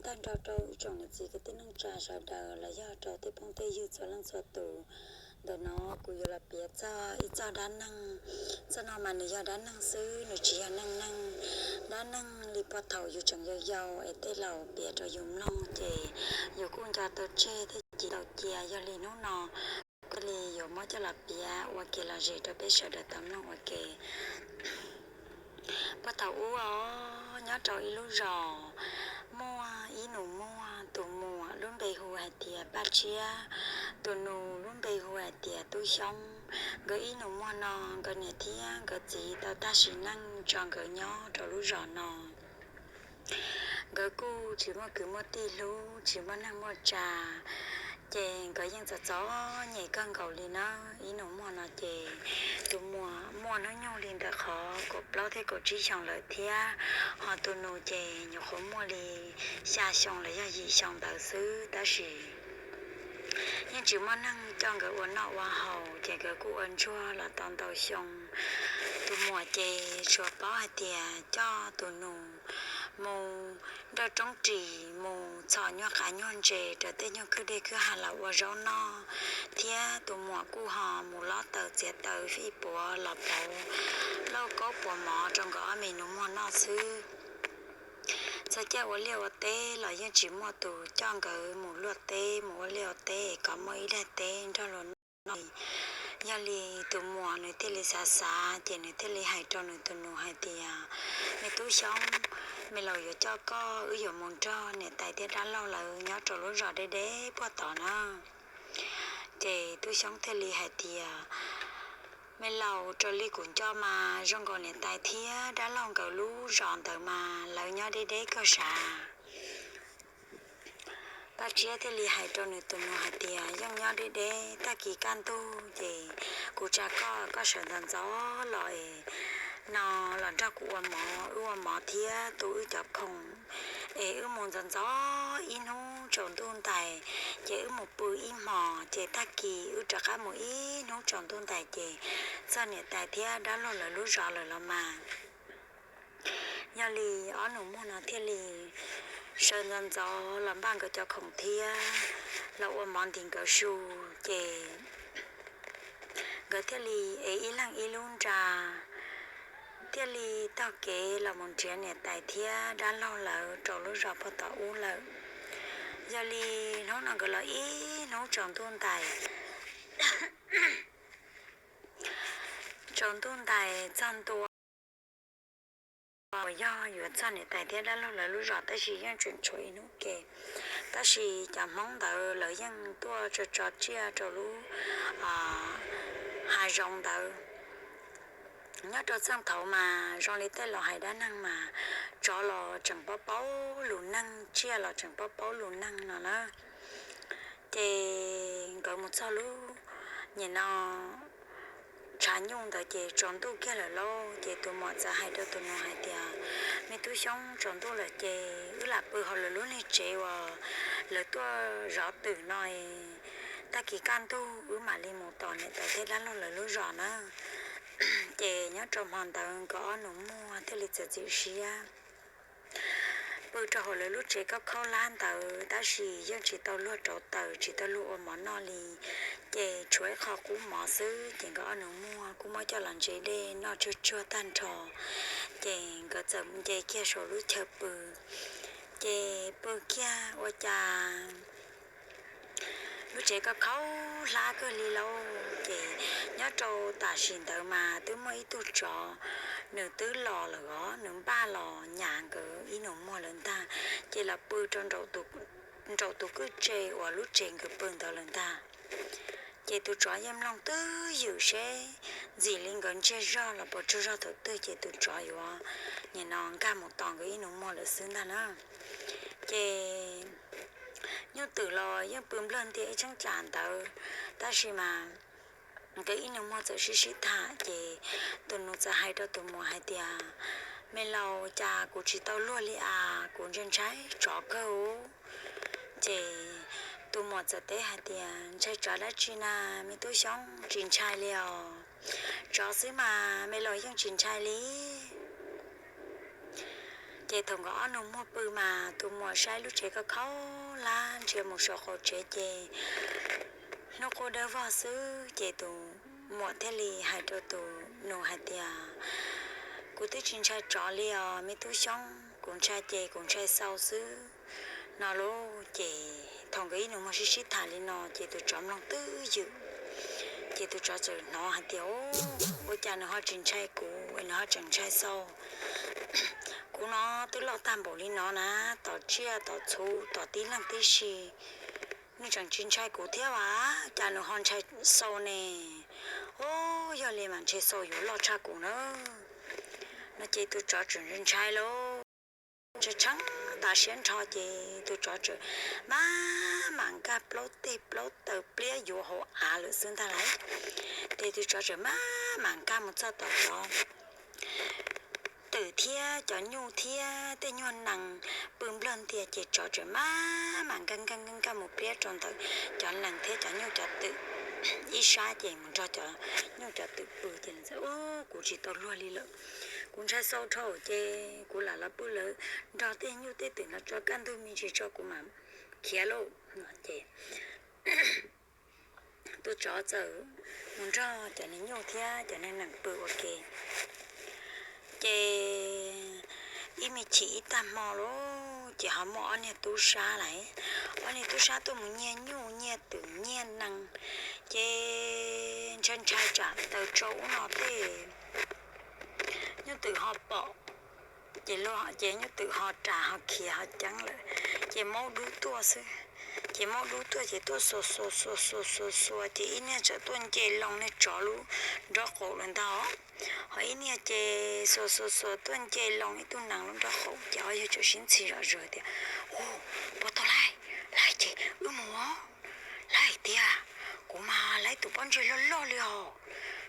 tag nrho rau ib tsoom niam txiv kwv tij neej tsa sawv daws los yog rau tej phooj tej ywg txhua leej txhua tus. Ntawm no kuv yuav los piav txog ib txog dab neeg. Txog no mas nws yog dab neeg xwb, nws tsis yog neej neeg. Dab neeg li puag thaum yus tseem yau yau es tej laus piav rau yus mloog ces yus kuj nco tau tseg thiab tsis tau cia. Yog li hnub no kuv thiaj li yuav muab coj los piav ua kev lom zem rau peb sawv daws tau mloog ua ke. Puag thaum ub os, nyob rau ib lub zos, muaj ib nus muag, tus muam lub npe hu hais tias Paj Tshiab, tus nus lub npe hu hais tias Tub Xyoob. Nkawd ib nus muag no, nkawd niam thiab nkawd txiv tau tag sim neej tso nkawd nyob rau lub zos no. Nkawd kuj tsis muaj kwv muaj tij hlub, tsis muaj neej muaj tsa, ces nkawd yeej txom txom nyem kawg nkaus li na. Ib nus muag no ces tus muam muaj hnub nyoog li ntawm qhov kaum plaub thiab kaum tsib xyoos lawm thiab, ho tus nus ces nyuam qhuav muaj li xya xyoo los yog yim xyoo ntawd xwb, tab sis yeej tsis muaj neeg coj nkawd ua noj ua haus, ces nkawd kuj ua ntsuag los tau ntau xyoo. Tus muam ces tsuas paub hais tias coj tus nus mus nrog roob ris, mus txhom nyuag qav nyuag ntses rau tej nyuag kwj deg kwj ha los ua zaub noj, thiab tus muam kuj ho mus lob taws txiav taws fij puav los pauv lauj kaub puav mov rau nkawd ob me nus muag noj xwb. Txog caij ua liaj ua teb los yeej tsis muaj tus coj nkawd mus luaj teb mus ua liaj ua teb kom muaj ib daim teb nrog luag noj. Yog li tus muam nws thiaj li xav xav ces nws thiaj li hais rau nws tus nus hais tias, Me Tub Xyoob, me laus yuav coj koj wb yuav mus nrog niam tais thiab dab laug lawv nyob rau lub zos deb deb puag tod na. Ces Tub Xyoob thiaj li hais tias, Me laus, raws li kuv nco mas zoo nkaus niam tais thiab dab laug nkawd lub zos ntawd mas lawv nyob deb deb kawg sav. Paj Tshiab thiaj li hais rau nws tus nus hais tias, Yeej nyob deb deb, tag kis kaj ntug ces kuv tsa koj, koj sawv ntxov ntxov los es no los nrog kuv ua mov, wb ua mov thiab tu wb cov khoom, es wb mus ntxov ntxov ib hnub tsaus ntuj ntais, ces wb mus pw ib hmos, ces tag kis wb rov qab mus ib hnub tsaus ntuj ntais ces txog niam tais thiab dab laug lawv lub zos lawm los mas. Yog li ob nus muag no thiaj li sawv ntxov ntxov los npaj nkawd cov khoom thiab los ua mov ntim nkawd su, ces nkawd thiaj li ev ib leeg ib lub nra, thiaj li taug kev los mus nrhiav niam tais thiab dab laug lawv rau lub zos puag tom ub lawm. Yog li hnub no nkawd los ib hnub tsaus ntuj ntais, tsaus ntuj ntais txog ntua uas yog yuav txog niam tais thiab dab laug lawv lub zos, tab sis yeej tseem tshuav ib hnub ke. Tab sis cov Hmoob ntawd lawv yeej tuaj tso tso tsiaj rau lub hav zoov ntawd. Nyob rau txheej thaud mas zoo li tej laus hais dab neeg mas tsov los tseem paub paub lus neeg, tsiaj los tseem paub paub lus neeg no na. Ces nkawd mus txog lub, nim no, tshav nyuj ntawd ces tsaus ntuj kiag lawm lauj. Ces tus muam txawm hais rau tus nus hais tias, Me Tub Xyoob, tsaus ntuj lawm ces wb lam pw hauv lawv lub niag tsev uas lawv tuaj zov twm no, tag kis kaj ntug wb mam li mus tom niam tais thiab dab laug lawv lub zos na. Ces nyob rau hmo ntawd nkawd ob nus muag thiaj li txawm txim siab pw rau hauv lawv lub tsev khaub khaub hlab ntawd, tab sis yeej tsis tau luag rauv taws, tsis tau luag ua mov noj li. Ces tshuav ib qho qub mov xwb, ces nkawd ob nus muag kuj muab coj los ntse dej noj tsuag tsuag tag nrho. Ces nkawd txawm nce kiag saum lub chaw pw, ces pw kiag ua cas lub tsev khaub khaub hlab kawg li lauj. Ces nyob rau tam sim ntawd mas twb muaj ib tug tsov, nws twb los lawm os, nws npaj los nyas nkawd ib nus muag lawm ntag, ces los pw rau nraum tus kwj tse uas lub tsev nkawd pw ntawd lawm ntag. Ces tus tsov yeej mloog twj ywm seb ntxim li nkawd ntsiag zog los puas tsaug zog thaum twg ces tus tsov yuav nim no nkag mus tom nkawd ib nus muag lawm xwb ntag na. Ces nyuj twm los yeej pw nplawg ntiag ib cheeb tsam ntawd, tab sis mas nkawd ib nus muag txawm sib sib tham, ces tus nus txawm hais rau tus muam hais tias, Me laus, cas kuv tsis tau luag li as, kuv ntshai ntshai tsov kawg. Ces tus muam txawm teb hais tias, Ntshai tsov dab tsi na, me tub xyoob? Tsis ntshai li os. Tsov xwb mas me laus yeej tsis ntshai li. Ces thaum nkawd ob nus muag pw mas tus muam saib lub tsev khaub khaub hlab ntsia mus saum qaum tsev ces hnub qub dawb vog xwb ces tus muam thiaj li hais rau tus nus hais tias, kuv twb tsis ntshai tsov li os me tub Xyoob, kuv ntshai ces kuv ntshai xau xwb no lauj. Ces thaum nkawd ib nus muag sib sib tham li no ces tus tsov mloog twj ywm, ces tus tsov txawm hnov hais tias, ua cas nws ho tsis ntshai kuv es nws ho tseem ntshai xau? Kuv no twb loj tag npaum li no na, tom tsiaj tom txhu tom tib leeg tib si, nws tseem tsis ntshai kuv thiab as, cas nws ho ntshai xau ne? Ub, yog li mas ntshe xau yuav loj tshaj kuv na. No ces tus tsov tseem ntshai lauj, ntshai tshee tas siab nrho ces tus tsov tseem maj mam nkag plaub teg plaub taw pliab yuav hauv av lawm xwb ntag lauj. Ces tus tsov tseem maj mam nkag mus txog tom cov twm thiab cov nyuj thiab tej nyuag nees pw nplog ntias ces tsov tseem maj mam nkag nkag nkag nkag mus pliab rau ntawm cov nees thiab cov nyuj cov twm ib sab ces mus nrog cov nyuj cov twm pw ces, ub, kuv tsis tau luag li lawm, kuv ntshai xau dhau ces kuv lam los pw lawv nrog tej nyuj tej twm no tso, kaj ntug me ntsis tso kuv mam khiav lauj. Ces tus tsov txawm mus nrog cov niag nyuj thiab cov niag nees pw ua ke. Ces ib me chim ib tag hmo lauj ces ho muaj ob niag tub sab lawm, ob niag tub sab tuaj mus nyiag nyuj nyiag twm nyiag nees, ces ntshai ntshai tsam taws tsau ub no tej nyuj twm ho pom, ces luag ces nyuj twm ho ras ho khiav ho ceeb lawm, ces maub dub tuaj xwb. Ces maub dub tuaj ces tuaj xuas xuas xuas xuas xuas xuas ces ib niag txawm tuaj nce loo niag tsov lub nraub qaum lawm ntag. Ho ib niag ces xuas xuas xuas tuaj nce loo ib tug nees lub nraub qaum ces ob yawg txawm sib ntxhi zom zaws tias, hu, puas tau lauj, laiv ces wb mus, laiv tiag, kuv mas laiv tus pob ntseg loj loj li os.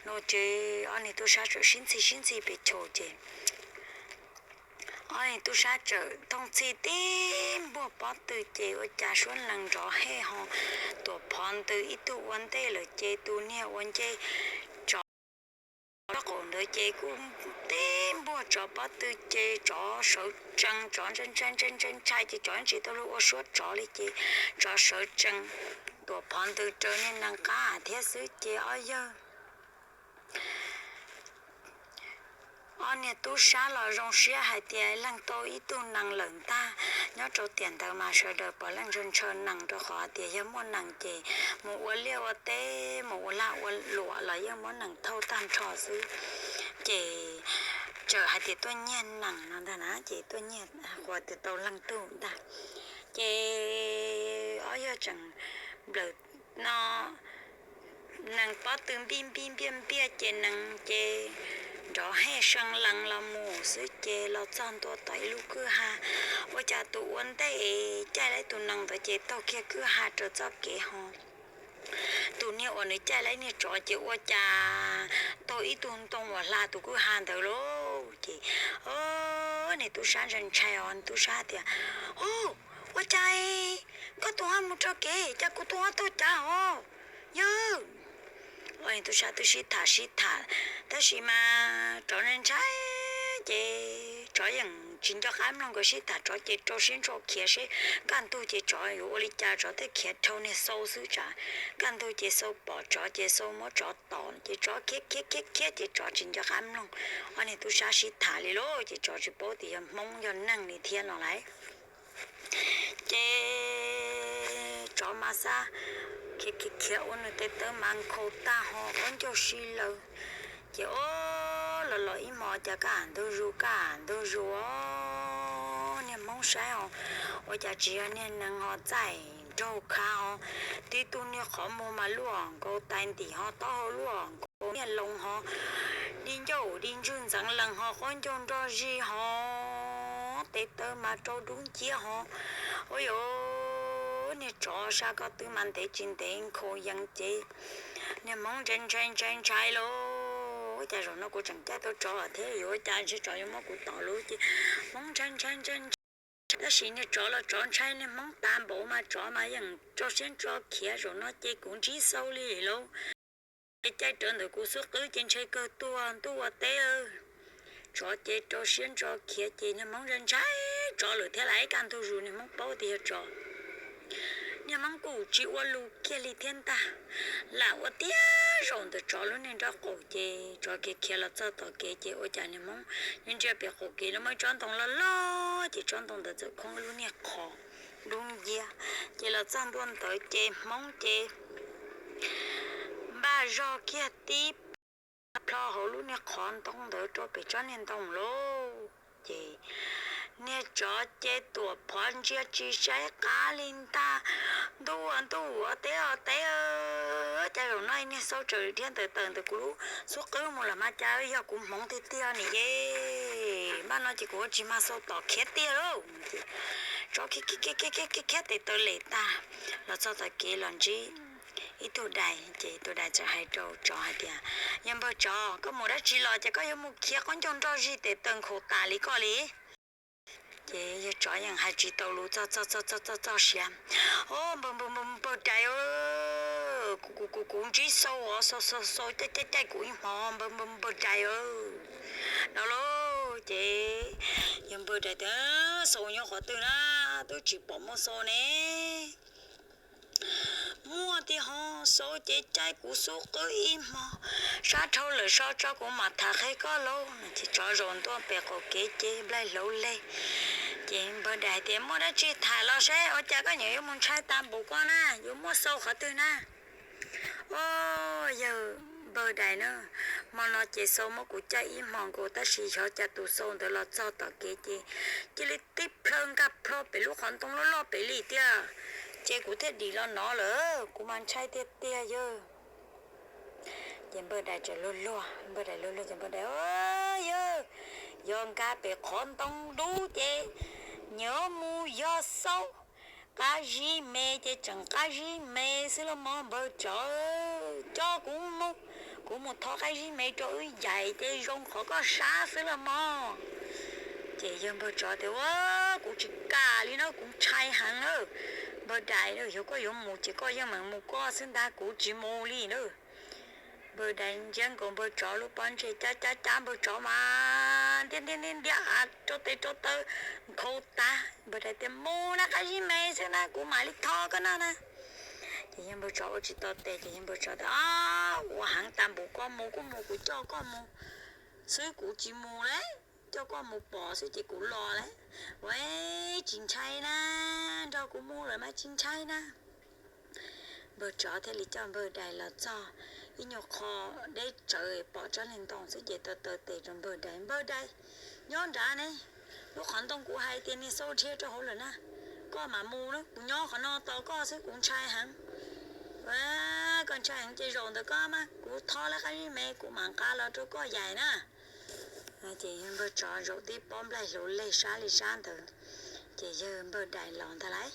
No ces ob niag tub sab txawm sib ntxhi sib ntxhi pes tsawg ces ob niag tub sab txawm thooj txhij tib npuaj pob tw ces ua cas suab nees nrov hej ho tuam phov ntws ib tug ua ntej lawm ces tus niag ua ncej tsov nraub qaum ntawd ces kuj tib npuaj tsov pob tw ces tsov sawv tsees, tsov ntshai ntshai ntshai ntshai ntshai ces tsov yeej tsis tau luag ua suab tsov li ces tsov sawv tsees tuam phov ntws raws niag nees qab thiab xwb ces ob yawg ob niag tub sab los zoo siab hais tias leej tau ib tug nees lawm ntag. Nyob rau tiam ntawd mas sawv daws puav leej ntshaw ntshaw nees rau qhov hais tias yog muaj nees ces mus ua liaj ua teb mus ua lag ua luam los yeej muab nees thauj tag nrho xwb. Ces txawm hais tias tuaj nyiag nees no ntag na ces tuaj nyiag qhuas tias tau leej tug ntag. Ces ob yawg tseem nplawm no nees pob tw npij npij npiaj npiaj ces nees ces nrov hej see lees los mus xwb ces los txog ntua tom ib lub kwj ha. Ua cas tus ua ntej es caij lawm tus nees ntawd ces taug kiag kwj ha raws txoj kev ho tus niag uas nws caij lawm niag tsov ces ua cas taug ib tug ntoo uas hla tus kwj ha ntawd lauj. Ces niag tub sab ntshai ntshai os, tub sab tias, hu, ua cas koj tus ho mus rau kev, cas kuv tus ho taug cav os yawg? Niag tub sab twb sib tham sib tham, tab sis mas tsov ntshai ntshai ces tsov yeej tsis nco qab mloog nkawd sib tham, tsov ces rau siab ntso khiav seb kaj ntug ces tsov yuav ua li cas, tsov thiaj khiav dhau niag xau xwb tsam kaj ntug ces xau pom tsov ces xau muab tsov tom ces tsov khiav khiav khiav khiav ces tsov tsis nco qab mloog ob niag tub sab sib tham li lauj. Ces tsov tsis paub tias yog hmoob yog neeg li thiab no lauj. Ces tsov mas xab khiav khiav khiav ua nws tes taw mas nkhaus tag ho qaub ncaug si lawm. Ces o, los los ib hmo cas kaj ntug zus kaj ntug zus os, niag hmoob saib os, ua cas tsis yog niag nees ho txaij nraug khav ho, tib tug niag qhov muag mas luaj nkaus tais ntim ho, taub hau luaj nkaus niag loo ho, di ncauj di ntswg ntxeev lees ho, qaub ncaug nrog zig ho, tes taw mas rau dub nciab ho. Ua yuav niag tsov sab ko twb mas ntev tsis ntev nkhaus yees ces niag hmoob ntshai ntshai ntshai ntshai lauj, cas zaum no kuv tseem caij tau tsov thiab yuav cas ntshe tsov yuav muab kuv tom lauj. Ces hmoob ntshai ntshai ntshai ntshai, tab sis niag tsov los tsov ntshai niag hmoob tas npaum mas tsov mas yeej rau siab ntso khiav, zaum no ces kuv ntsib xau li lauj. Ces caij rawv ntawm kuv xub qwb ces ntshe kawg tuag ntuj ua teb. tsov ces rau siab ntso khiav ces niag hmoob ntshai tsov lawm thiab, lam ib kaj ntug zus niag hmoob paub tias yog tsov. Niag hmoob kuj tsis ua lus kiag li thiab ntag, lam ua tiag zaum ntawm tsov lub niag nraub qaum ces tsov khiav khiav los txog tom kev ces ua cas niag hmoob ntsia pem qaum kev los muaj tsob ntoo loj loj ces tsob ntoo ntawd txawm khoob lub niag qhov dub nciab. Ces los txog ntua ntawd ces hmoob ces npaj zog kiag tib plho hauv lub niag qhov ntoo ntawd rau pem tsob niag ntoo lauj. Ces niag tsov ces tuam phov ntsia tsis saib qab li ntag. Ntuj ua ntuj, ua teb ua teb, cas zaum no niag xau tseem dhia ntawm tawm ntawm kuv lub xub qwb mus lawm mas cas yog kuv hmoov tiag tiag ni ye. Npaj no ces kuv ua tsis mag xau tom khiav tiag lauj. Ces tsov khiav khiav tes taw lem tag los txog tom kev los ntsib ib tug dais ces tus dais txawm hais rau tsov hais tias, yog npawg tsov, koj mus dab tsi los ces koj yuav mus khiav qaub ncaug nrog zig tes taw nkhaus tas li koj li. Ces yawg tsov yeej hais tsis tau lus txog txog txog txog txog siav. O, npawg npawg npawg dais, kuv kuv kuv kuv ntsib xau os, xau xau xau caij caij caij kuv ib hmo npawg npawg npawg dais. No lauj ces yawg npawg dais tias, xau nyob qhov twg na, twb tsis pom muaj xau ne. Muaj tiag ho, xau ces caij kuv xub qwb ib hmo, sab dhau lawm so tso kuv mam tham qhia koj lauj. Ces tsov zaum ntua pem qaum kev ces nplaig hlauv leg. Ces npawg dais hais tias, muaj dab tsi tham los seb, ua cas koj nyiam yuav mus ntshai tas npaum koj na, yuav muaj xau qhov twg na? O, yawg npawg dais na, hmo no ces xau muab kuv caij ib hmo nkaus tab sis xyov cas tus xau ntawd los txog tom kev ces cia li tib plhaw nkag plho pem lub qhov ntoo loj loj pem li tiag. Ces kuv thiaj dim los no lawm, kuv mas ntshai tiag tiag yawg. Ces npawg dais txawm luag luag, npawg dais luag luag ces npawg dais, o, yawg, yog nkag pem qhov ntoo dub ces nyiam mus yog xau, qab zib me ces tseem qab zib me xwb los mas npawg tsov. Coj kuv mus, kuv mus tho qab zib me rau wb yaim ces zoo qhov koj sab xwb los mas. Ces yawg npawg tsov tias, ua, kuv tsis kam li na, kuv ntshai heev na. Npawg dais, yog koj yuav mus ces koj yeej meem mus koj xwb ntag, kuv tsis mus li na. Npawg dais ntsia nkaus npawg tsov lub pob ntseg cab cab cab npawg tsov mas ntiab ntiab ntiab ntiab av rau tes rau taw nkhaus tas. Npawg dais tias, mus na qab zib me xwb na, kuv mam li tho koj noj na. Ces yawg npawg tsov ua tsis tau tes ces yawg npawg tsov tias, ua heev tas npaum koj mus kuj mus, kuv coj koj mus xwb kuv tsis mus lawm, coj koj mus pom xwb ces kuv los lawm. Ua, tsis ntshai na, nrog kuv mus lawm mas tsis ntshai na. Npawg tsov thiaj li coj npawg dais los txog ib nyuag qho deb tsawv pom tsob niag ntoo xwb ces taw taw tes rau npawg dais, npawg dais, nyob nrad ne, lub qhov ntoo kuv hais tias niag xau dhia rau hauv lawm na, koj mam mus na, kuv nyob qhov no tos koj xwb kuv ntshai heev. Koj ntshai heev ces zaum ntawd koj mas kuv tho lawm qab zib me kuv mam nqa los rau koj yaim na. Ces yawg npawg tsov zaum tib pob nplaig hlauv leg sab li sab ntawd, ces yawg npawg dais los ntag lauj.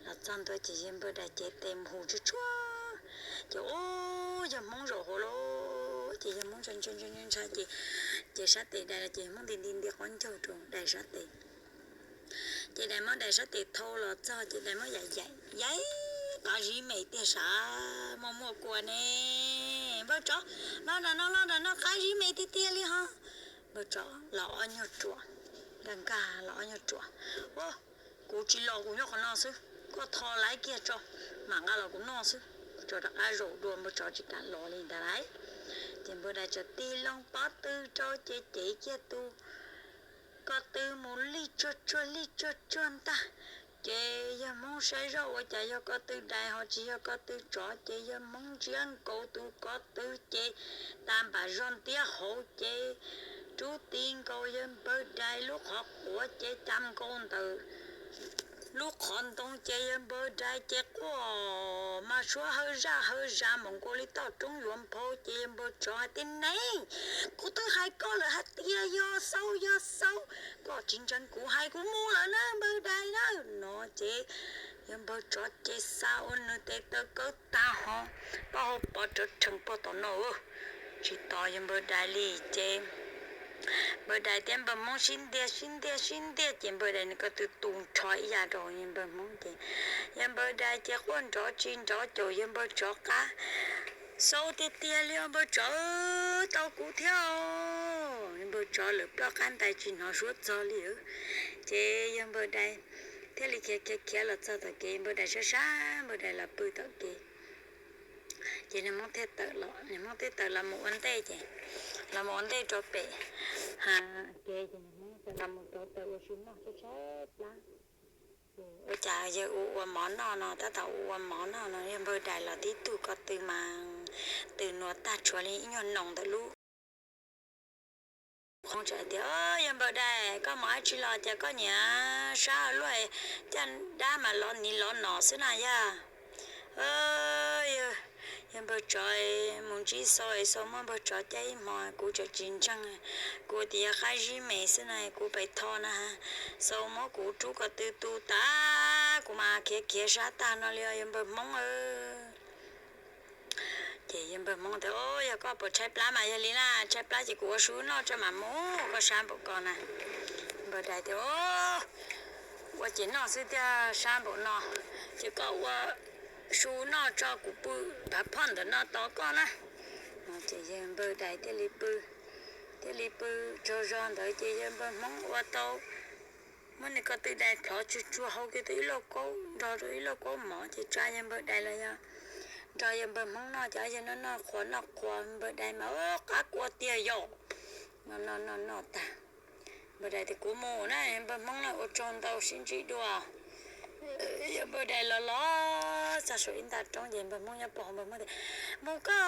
Los txog ntua ces yawg npawg dais cev tes mus hu tsuag tsuag, ces ua yawg hmoob zaum hauv lauj, ces yawg hmoob ntshai ntshai ntshai ntshai ces, ces sab tes dais los ces hmoob nti nti nti qaub ncaug rau dais sab tes. Ces dais muab dais sab tes thau los txog ces dais muab yaim yaim yaim, qab zib me tiag sav, muaj muaj kua ne. Npawg tsov, los nram no, los nram no, qab zib me tiag tiag li ho. Npawg tsov los ob nyuag ruam, nkag nkag los ob nyuag ruam. Ua, kuv tsis los, kuv nyob qhov no xwb, koj tho laiv kiag tso, mam nqa los kuv noj xwb. Tsov rov qab zaum dua, npawg tsov tsis kam los li ntag lauj. Ces npawg dais txawm tig loo pob tw rau ces cev kiag tus ko tw mus lij tsuag tsuag lij tsuag tsuag ntag. Ces yawg hmoob saib zoj ua cas yog ko tw dais ho tsis yog ko tw tsov, ces yawg hmoob ntsiab nkaus tus ko tw ces tas npam zog ntiab hauv ces rub ti nkaus yawg npawg dais lub qhov quav ces cam nkaus ntawm lub qhov ntoo ces yawg npawg dais ces quaj mas suab hawj zaj hawj zas mus nkaus li toj roob yuav nphau ces yawg npawg tsov hais tias, neeb, kuv twb hais koj lawm hais tias yog xau yog xau, koj tsis ntseeg kuv hais, kuv mus lawm na npawg dais na. No ces yawg npawg tsov ces xa ua nws tes taw kawb tag ho, taub hau pov rawv rhees puag tom no, tsis tos yawg npawg dais li ces npawg dais thiab npawg hmoob sib ntiag sib ntiag sib ntiag ces npawg dais nws ko tw tu nrho ib yam rau yawg npawg hmoob ces yawg npawg dais ces quaj nrov tsis nrov caum yawg npawg tsov qab, xau tiag tiag li os npawg tsov, tau kuv thiab os. Npawg tsov lawm ploj qab ntais tsis hnov suab txog li. Ces yawg npawg dais thiaj li khiav khiav khiav los txog tom kev, npawg dais sab sab npawg dais los pw tom kev. Ces niag hmoob thiaj tawm los, niag hmoob thiaj tawm los mus ua ntej ces, los mus ua ntej rau pem kev ces niag hmoob txawm los mus rau taws ua su noj tshaib tshaib plab. Ua cas yawg ua ua mov noj no, tab tom ua ua mov noj no yawg npawg dais los tib tug ko tw mas tws nuav tag, tshuav li ib nyuag noos ntawm lub qhov. Txawm hais tias, Yawg npawg dais, koj mus dab tsi los cas koj nyiam sab luaj, caj dab mas lov niv lov no xwb na yog? Yawg npawg tsov, mus ntsib xau, xau muab npawg tsov caij ib hmo, kuv tseem tsis ntseeg, kuv tias yog qab zib me xwb na, kuv pes tho na, xau muab kuv rub ko tw tu tas, kuv mas khiav khiav sab tag no li os yawg npawg hmoob. Ces yawg npawg hmoob tias, Yog koj puas tshaib plab mas yog li na, tshaib plab ces kuv ua su noj tso mas mus, koj sab npaum ko na. Npawg dais tias, Ua ces noj xwb tiag, sab npaum no ces koj ua su noj tso, kuv pw phav phoj ntawm no tos koj na. Ces yawg npawg dais thiaj li pw, thiaj li pw tsaug zog ntawd ces yawg npawg hmoob ua tau muab nws ko tw dais plhov tsuag tsuag hau kiag tau ib lauj kaub, nrog rau ib lauj kaub mov ces tsa yawg npawg dais los yog nrog yawg npawg hmoob noj, ces yawg noj noj qhuav noj qhuav, npawg dais mas qab kua tiag yom. Noj noj noj noj tag, npawg dais tias, Kuv mus na, npawg hmoob na, ua tsaug ntau, sib ntsib dua. Yawg npawg dais los los txog saum ib nta roob ces npawg hmoob nyob pem hauv, npawg hmoob tias, Mus koj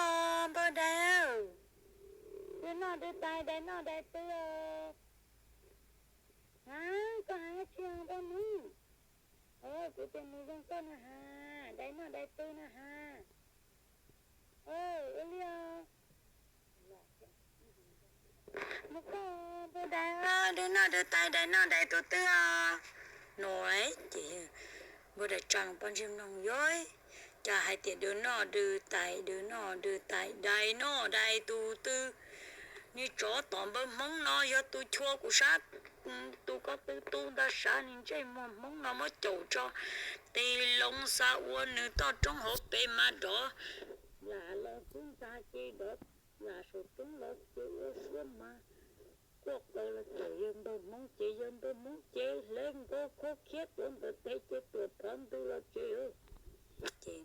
npawg dais, dais noj dais tais, dais noj dais tw. Ha, koj hais dab tsi npawg hmoob? Kuv tias mus zoo koj na ha, dais noj dais tw na ha. Ua li os. Mus koj npawg dais, dais noj dais tais, dais noj dais tus twg os? No ces npawg dais tsa loo pob ntseg mloog, Yog, cas hais tias dais noj dais tais, dais noj dais tais, dais noj dais tus twg? Niag tsov tom npawg hmoob no yog tus chua kuv sab tus ko tw tu ntawd, sab niag ntsej muag hmoob no muab caum tso, tig loo xa ua nws toj roob hauv pes mas dov lam los xub ntxa ces dov lam saum roob los ces ua suab mas quaj qw los ces yawg npawg hmoob ces, yawg npawg hmoob ces hle nkaus khau khiab tuav ntawd tes ces tuam phov ntws los ces. Ces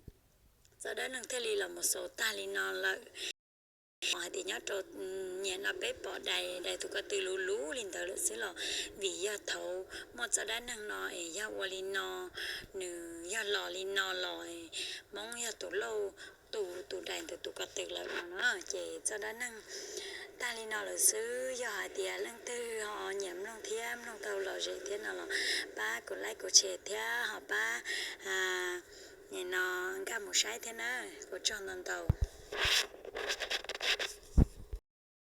txoj dab neeg thiaj li los mus xaus tag li no lawm. Hais tias nyob rau nyiam no peb pom dais, dais tus ko tw luv luv li ntawd lawm xwb los vim yog thaum muaj txoj dab neeg no es yog ua li no, nws yog los li no los hmoob yog tus lauj, tus tus dais ntawd tus ko tw lawm no na. Ces txoj dab neeg tag li no lawm xwb, yog hais tias leej twg ho nyiam mloog thiab mloog tau lom zem thiab no los pab kuv like kuv share thiab ho pab no nkaj mus saib thiab na. Ua tsaug ntau ntau.